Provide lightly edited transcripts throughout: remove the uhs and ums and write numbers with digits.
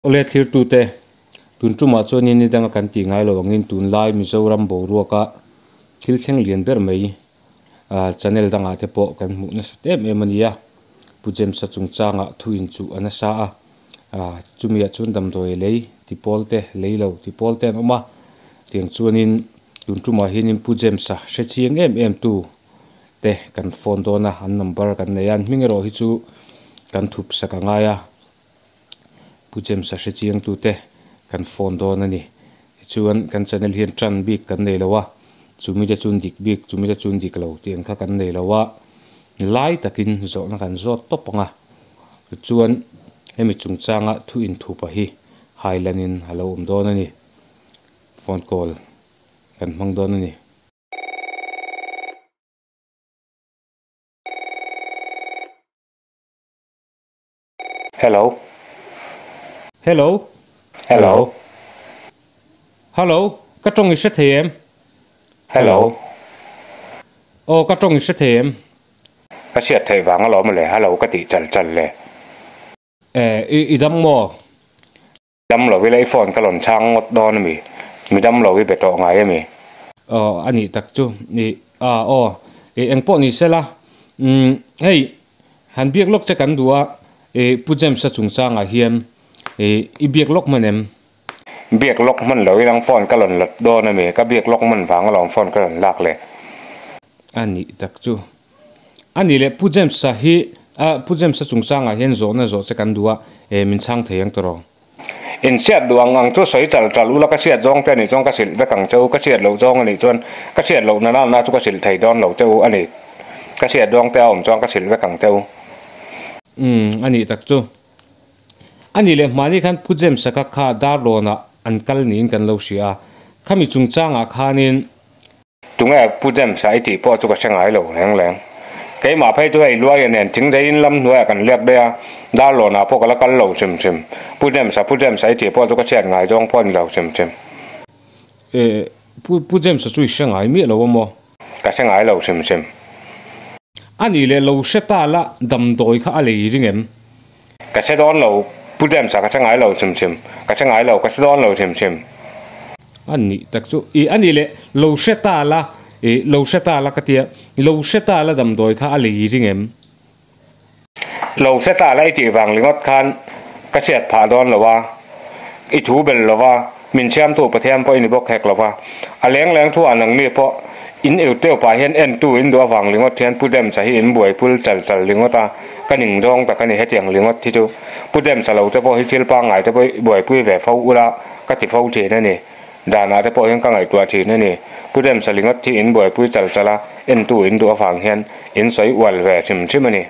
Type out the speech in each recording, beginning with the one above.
Awle thlirtute, tun tumah chuanin ni danga kan tih ngai lo angin tunlai Mizoram boruaka thil thleng lian ber mai channel dangah te pawh kan hmuh nasat em em a nia. Pu James-a chungchangah thu inchuh a nasa a, chumiah chuan damdawi lei ti pawl te, lei lo ti pawl te an awm a. Tiang chuanin tun tumah hianin Pu James-a hre chiang em em tu te kan phone dawn a, an number kan nei a, an hming erawh hi chu kan thup sak a ngai a. Pu James-a hre chiangtute kan phone dawn a ni. Tichuan kan channel hian tan bik kan nei lo a, chumi te chuan dik bik, chumi te chuan dik lo tih ang kha kan nei lo a, lai takin zawhna kan zawt tawp ang a. Tichuan hemi chungchanga thu inthupa hi hailanin a lo awm dawn a ni. Phone call kan hmang dawn a ni. Hello. Hello. Hello. Hello, ka tawng i hre thei em? Hello. Aw, ka tawng i hre thei em? Ka hriat theih vang alawm le, hello ka tih chal chal le. Eh, i i dam maw? Dam lo ila i phone ka rawn chhang ngawt dawn ami? Mi dam lo i be tawh ngai ami? Aw a nih tak chu i a aw i engpawh ni sela umm hei han biak lawk che kan duh a i Pu James-a chungchangah hian i i biak lawk hman em? Biak lawk hman lo ilang phone ka rawn la dawn ami? Ka biak lawk hman vang alawm phone ka rawn lak le. A nih tak chu. A nih leh Pu James-a hi a Pu James-a chungchangah hian zawhna zawh che kan duh a, e min chhang thei ang tawh. In hriat duh ang ang chu sawi chal chal ula ka hriat zawng te a nih chuan ka hrilh vek ang che u, ka hriat loh zawng a nih chuan ka hriat loh na na chu ka hrilh thei dawn lo che u a ni. Ka hriat zawng te a awm chuan ka hrilh vek ang che u. Umm a nih tak chu. A nih leh hmani khan Pu James-a kha kha Darlawnah an kal niin kan lo hria a, khami chungchangah khanin Tunge Pu James-a i tih pawh chu ka hre ngai lo reng reng. Keimah phei chu hei Luaia nen thingzeiin lam hnuaiah kan liak daih a, Darlawnah pawh ka la kal lo hrim hrim. Pu James-a, Pu James-a i tih pawh chu ka chhiat ngai zawng pawh a ni lo hrim hrim. Eh, Pu, Pu James-a chu i hre ngai miah lo a maw? Ka hre ngai lo hrim hrim. A nih leh lo hre ta la, damdawi kha a lei ring em? Ka hre dawn lo, Pu James-a ka hre ngai lo hrim hrim. Ka hre ngai lo, ka hre dawn lo hrim hrim. A nih tak chu, i a nih leh lo hre ta la, i lo hre ta la ka tia, lo hre ta la damdawi kha a lei ring em? Lo hre ta la i tih vang ringawt khan ka hriat phah dawn lo a, i thu bel lo va, min thiamtu Pathian pawh i ni bawk hek lo va. A leng leng thu ah nangni pawh in eu teuh pah hian entu in duh avang ringawt hian Pu James-a hi in buai pul chal chal ringawt a, ka ning zawng tak a ni hetiang ringawt hi chu. Pu James-a lo te pawh hi thil pangngai te pawh i buaipui ve fo ula ka ti fo thin a ni. Danah te pawh hian ka ngaihtuah thin a ni. Pu James-a ringawt hi in buaipui chal chal a, entu in duh avang hian in sawi ual ve hrim hrim a ni.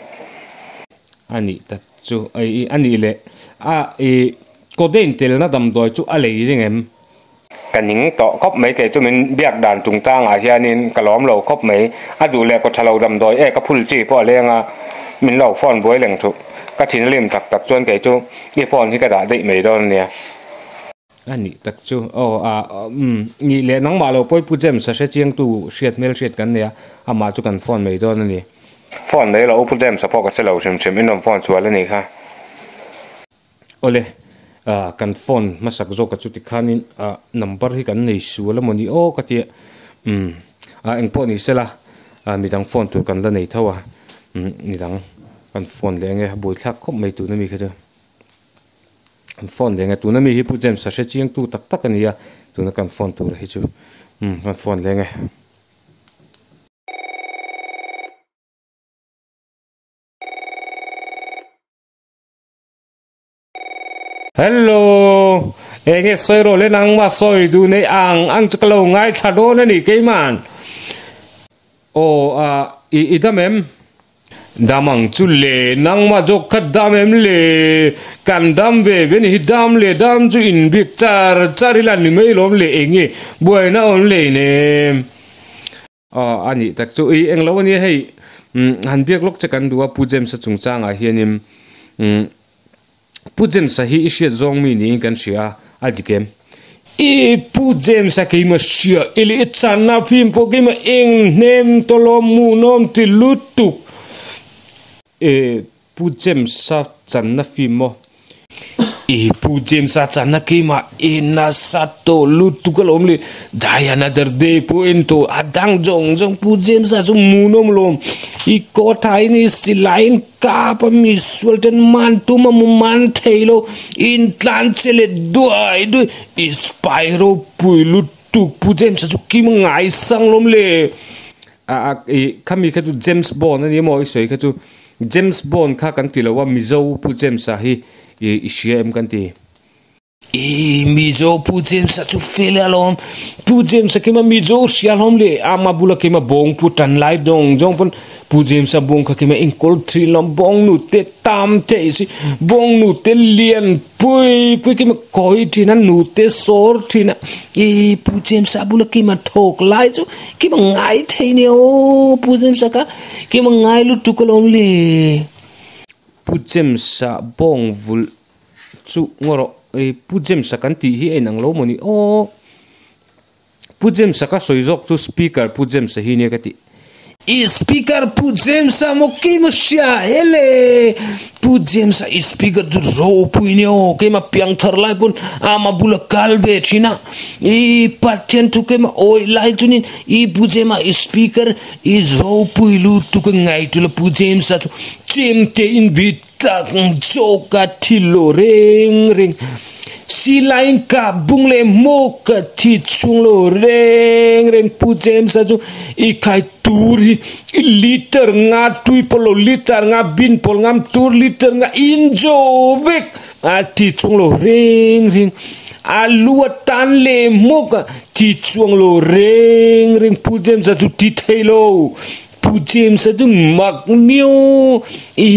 A nih tak chu i a nih leh a i codeine telna damdawi chu a lei ring em? Ka ning tawh khawp mai kei chu min biak dan chungchangah hianin ka lawm lo khawp mai. A duh leh kaw tha lo damdawi e ka phul chi pawh a leng a, min lo phone buai leng thuh. Ka thinrim tak tak chuan kei chu i phone hi ka dah daih mai dawn a nia. A nih tak chu aw a umm nih leh nangmah lo pawh i Pu James a hre chiangtu hriat hmel hriat kan nei a, amah chu kan phone mai dawn a ni. Phone mai lo u Pu James a pawh ka hre lo hrim hrim, in rawn phone sual a nih kha. Awle ah kan phone hmasak zawk a chu tikhanin ah number hi kan nei sual a maw ni aw ka tia umm ah engpawh ni sela ah midang phone tur kan la nei tho a umm midang kan phone leh ange a buaithlak khawp mai tuna mi kha chu. Kan phone leng a tuna mi hi Pu James a hre chiang tu tak tak a ni a tuna kan phone tur hi chu umm kan phone leng e. Hello enge sawi rawh le nangmah sawi duh nei ang ang chu ka lo ngaithla dawn a ni keiman aw a i i dam em? Dam ang chu le, nangmah zawk kha dam em le? Kan dam ve ve ni hi, dam leh dam chu inbiak char char ila ni mai lawm le, enge buaina awm lei nem? Aw a nih tak chu, i englo a nia hei, han biak lawk che kan duh a Pu James-a chungchangah hianin Pu James-a hi i hriat zawng mi niin kan hria a, a dik em? I Pu James-a keimah hria i leh i channa fim pawh keimah eng hnem tawlawm muhnawm ti lutuk. E Pu James-a channa fim maw? I Pu James-a channa keimah en nasa tawh lutuk alawm le, Die Another Day pawh en tawh a dang zawng zawng Pu James-a chu hmuhnawm lawm. I kawthain i silaiin kap a misual ten man tum a mu man thei lo, in tlan che leh duai duai i spy ropui lutuk Pu James-a chu kim ngaisang lawm le. A a i khami kha chu James Bond a ni maw i sawi kha chu James Bond kha kan ti lo a Mizo Pu James-a hi i i hria em kan ti. I Mizo Pu James-a chu fel alawm Pu James-a keimah Mizo hria hlawm le ama bula keimah bawng pu tan lai zawng zawng pawn Pu James-a bawng kha keimah enkawl thin lo bawng nute tam theih si bawng nute lian pui pui keimah kawi thin a nute sawr thin a i Pu James-a bula keimah thawk lai chu keimah ngai thei nia aw Pu James-a kha keimah ngai lutuk alawm le. Pu James-a bawng vulh chu ngaw rawh i Pu James-a kan tih hi a inang lo maw ni aw. Pu James-a ka sawi zawk chu Speaker Pu James-a hi nia ka tih. I Speaker Pu James-a maw keimah hria hele Pu James-a i Speaker chu ropui nia aw keimah piangthar lai pawn ama bula kal ve thin a i Pathian thu keimah awih lai chunin i Pu James-a i Speaker i ropui lutuk a ngaihtuah la Pu James-a chu chemte in bit tak zawk a thil lo reng reng. Silaiin kap bung leh hmawk ka thi chhung lo reng reng Pu James-a chu i khai tur hi i liter nga tui pawh lo liter nga bin pawl ngam tur liter nga in jo vek a thi chhung lo reng reng a lu a tan leh hmawk a thi chhuang lo reng reng Pu James-a chu ti thei lo Pu James-a chu mak miau i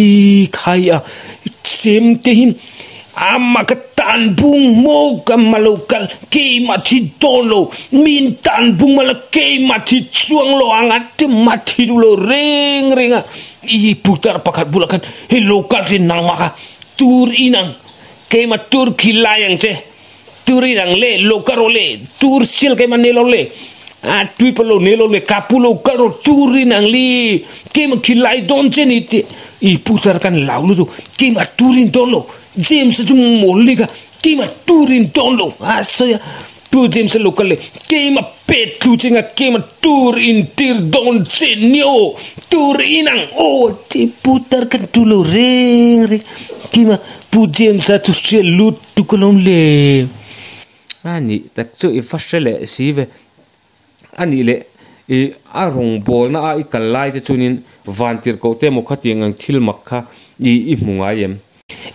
khai a chem te hi ama ka tan bung maw ka ma lo kal keimah thi dawn lo min tan bung mah la keimah thi chuang lo ang a ti mah thi duh lo reng reng a i putar pakhat bulah khan hei lo kal thin nangmah kha tur in ang keimah tur khi lai ang che. Tur in ang le lo ka rawh le tur sial keimah nei lo le a tui pawh lo nei lo le ka pu lo kal rawh tur in ang li keimah khi lai dawn che ni tih i putar kan lau lutuk keimah tur in dawn lo James a chu mawl ni kha keimah tur in dawn lo a sawi a pu James a lo kal le keimah pet thlu che nga keimah tur in tir dawn che ni aw tur in ang aw tih putar kan tu lo reng reng keimah pu James a chu hriat lut Tukulawm le a nih tak chu i va hre leh si ve. A nih leh i a rawngbawlna a i kal lai te chuanin vantirhkoh te emaw khatiang ang thil mak kha i i hmu ngai em?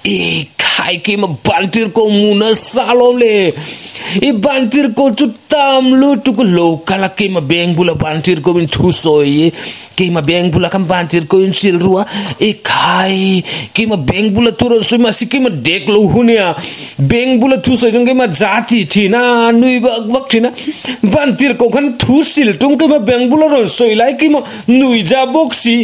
I khai keimah vantirhkoh hmu nasa alawm le. I vantirhkoh chu tam lutuk lo kal a keimah beng bula vantirhkoh in thu sawi i Keimah beng bula kan van tir ko in sil rua e khai keimah beng bula thu rawn sawi mahse keimah dek lo hu nia beng bula thu sawi chuan keimah za ti thin a nui vak vak thin a van tir ko khan thu sil tum keimah beng bula rawn sawi lai keimah nui ja bawk si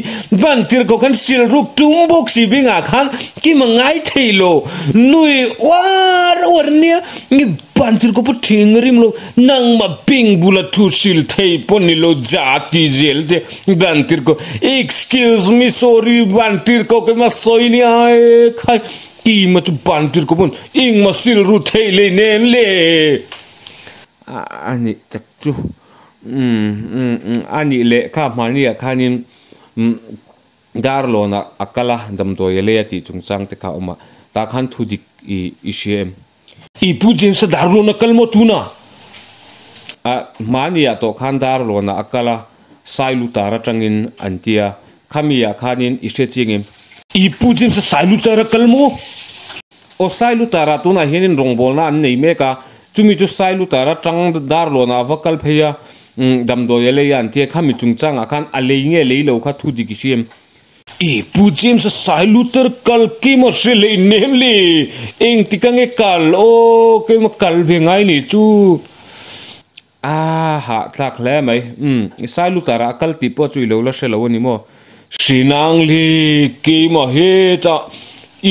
van tir ko khan sil ruk tum bawk si bengah khan keimah ngai thei lo nui uar uar nia van tir ko pawh thing rim lo. Nangmah ping bula thu sil thei pawh ni lo ja ti zel te ban tir ko excuse me sorry ban tir ko keimah sawi nia e khai ti ma chu ban tir ko pawn engmah sil ru thei lei nen le a nih tak chu umm umm a nih leh kha hmani ah khanin umm Darlawn ah a kal a damdawi a lei a tih chungchang te kha a awm a tah khan thu dik i i hria em. I Pu James-a Darlawn a kal maw tuna? A hmaniah tawh khan Darlawnah a kal a, Sailutar atangin an ti a, khamiah khanin i hre chiang em? I Pu James-a Sailutar a kal maw? Aw, Sailutarah tunah hianin rawngbawlna an nei mek a, chumi chu Sailutar atang Darlawnah a va kal phei a, damdawi a lei a an ti a, khami chungchangah khan a lei nge lei lo kha thu dik i hria em? I Pu James a sai luter kal keimah hre leh nem le engtik ange kal aw keimah kal ve ngai ni chu a hahthlak hle mai umm i sai luter ah kal tih pawh chu i lo la hre lo a ni maw. Hrinang li keimah hetah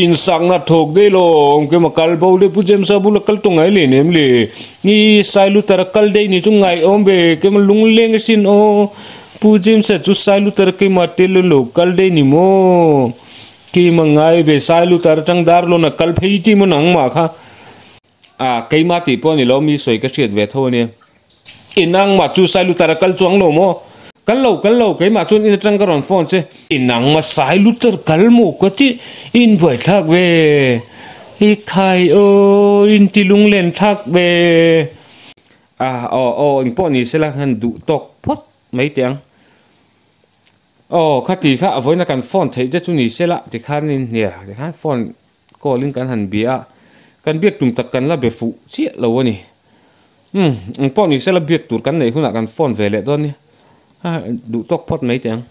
insakna thawk daih lo keimah kal bo le Pu James a bula kal tawh ngai leh nem le i sai luter a kal daih ni chu ngaihawm ve keimah lungleng asin aw. Pu James-a chu Sailutar keimah tel lo kal daih ni maw? Keimah ngai ve Sailutar atang Darlawn a kal phei ti maw nangmah kha? A, keimah tih pawh a ni lo, mi sawi ka hriat ve tho a nia. I nangmah chu Sailutar a kal chuang lo maw? Kal lo, kal lo, keimah chuan in atang ka rawn phone che. I nangmah Sailutar kal maw ka ti, i inbuaithlak ve. I khai aw, i intilunglen thlak ve. A, aw, aw, engpawh ni sela han duh tawk phawt mai teh ang. Aw, khati kha a vawiina kan phone theih te chu ni sela tikhanin nia, tikhan phone call in kan han bia a, kan biak tum tak kan la be fuh chiah lo a ni. Umm, engpawh ni sela biak tur kan neih hunah kan phone ve leh dawn nia. A, duh tawk phawt mai teh ang.